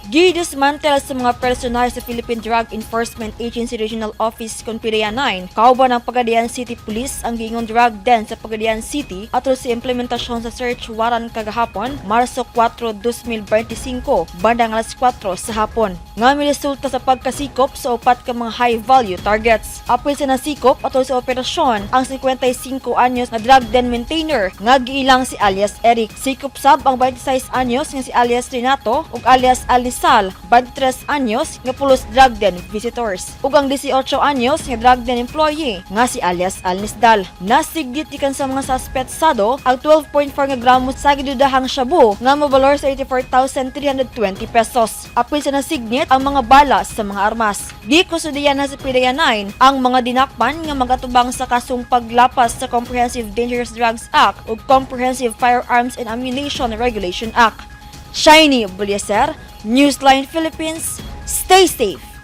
Gidismantel sa mga personal sa Philippine Drug Enforcement Agency Regional Office kon PDEA 9, kauban ang Pagadian City Police, ang giingong drug den sa Pagadian City atol sa implementasyon sa search warrant kagahapon, Marso 4, 2025, bandang alas 4 sa hapon, nga miresulta sa pagkasikop sa upat ka mga high value targets. Apil sa nasikop atol sa operasyon ang 55 anyos nga drug den maintainer nga giilang si alias Eric. Sikop sab ang 26 anyos nga si alias Renato ug alias Alisal, 23 anyos nga pulos drug den visitors, ug ang 18 anyos nga drug den employee nga si alias Alnisdal. Nasigdit gikan sa mga suspetsado ang 12.4 nga gramo sa gidudahang shabu nga mobalor sa 84,320 pesos. Apil sa nasignit ang mga bala sa mga armas. Gikustudiya na sa PDEA 9 ang mga dinakpan nga magatubang sa kasong paglapas sa Comprehensive Dangerous Drugs Act ug Comprehensive Firearms and Ammunition Regulation Act. Shiny Bulyaser, Newsline Philippines, stay safe.